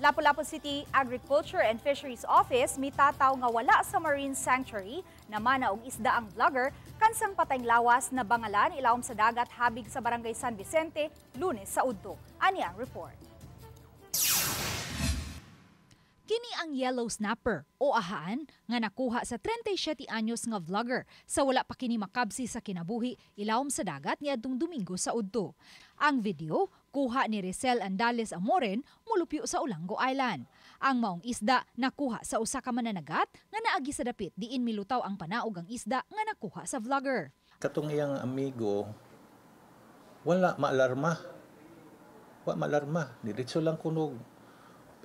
Lapu-Lapu City Agriculture and Fisheries Office mitataw nga wala sa Marine Sanctuary namana og isda ang vlogger kansang patayng lawas na bangalan ilawom sa dagat habig sa Barangay San Vicente, Lunes sa udto. Ani ang report. Kini ang yellow snapper o ahaan nga nakuha sa 37 anyos nga vlogger sa wala pa kini makabsi sa kinabuhi ilawom sa dagat niadtong Domingo sa udto. Ang video kuha ni Rizel Andales Amoren mulupyo sa Olango Island. Ang maong isda nakuha sa usa ka mananagat nga naagi sa dapit diin milutaw ang panaog ang isda nga nakuha sa vlogger. Katong iyang amigo wala maalarma. Wa maalarma, diretso lang kunog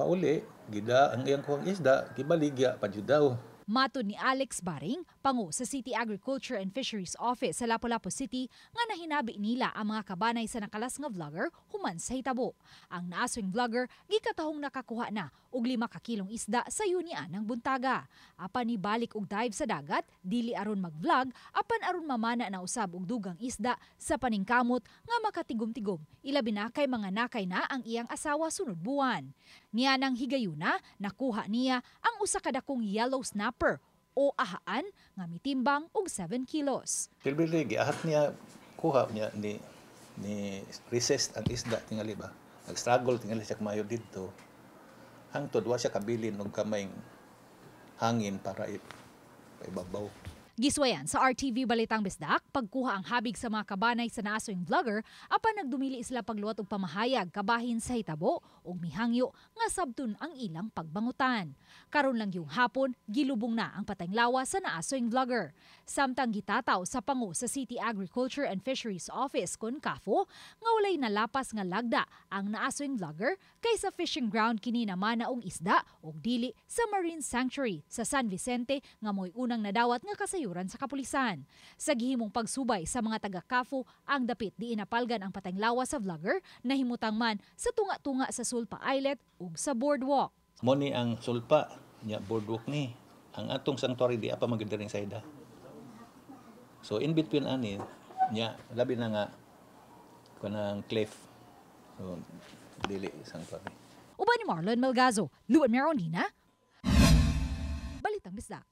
pauli, gida ang iyang kuhang isda, gibaligya pa jud daw. Matod ni Alex Baring, pangu sa City Agriculture and Fisheries Office sa Lapu-Lapu City, nga nahinabi nila ang mga kabanay sa nakalas nga vlogger human sa hitabo. Ang naaswing vlogger gikatahong nakakuha na og 5 ka kilong isda sa yunian ng buntaga. Apan nibalik og dive sa dagat, dili aron mag-vlog, apan aron mamana na usab og dugang isda sa paningkamot nga makatigom-tigom, ilabi na kay mga nakay na ang iyang asawa sunod buwan. Niya nang higayuna, nakuha niya ang usa ka dakong yellow snapper o ahaan nga mitimbang og 7 kilos. Silbili giahat niya, kuha niya ni resist ang isda tingali ba. Nag-struggle tingali siya kumayo didto. Hangtod wa siya kabilin og kamayng hangin para ibabaw. Giswayan sa RTV Balitang Bisdak, pagkuha ang habig sa mga kabanay sa naasoing vlogger, apan nagdumili sila pagluwat og pamahayag kabahin sa hitabo ug mihangyo nga sabton ang ilang pagbangutan. Karon lang yung hapon, gilubong na ang patayng lawas sa naasoing vlogger. Samtang gitataw sa pangu sa City Agriculture and Fisheries Office kon KAFO nga walay nalapas nga lagda ang naasoing vlogger kay sa fishing ground kini namana og isda ug dili sa Marine Sanctuary sa San Vicente nga mo'y unang nadawat nga kasayuran sa kapulisan. Sa gihimong pagsubay sa mga taga-KAFO ang dapit diin napalgan ang patayng lawas sa vlogger, nahimutang man sa tunga-tunga sa Sulpa Islet ug sa boardwalk. Mo ni ang sulpa nya boardwalk ni. Ang atong sanctuary di pa maganda rin sa ida. So in between ani nya labi na nga kanang cliff. So dili sanctuary. Uban ni Marlon Melgazo, Luan Merondina, Balitang Bisdak.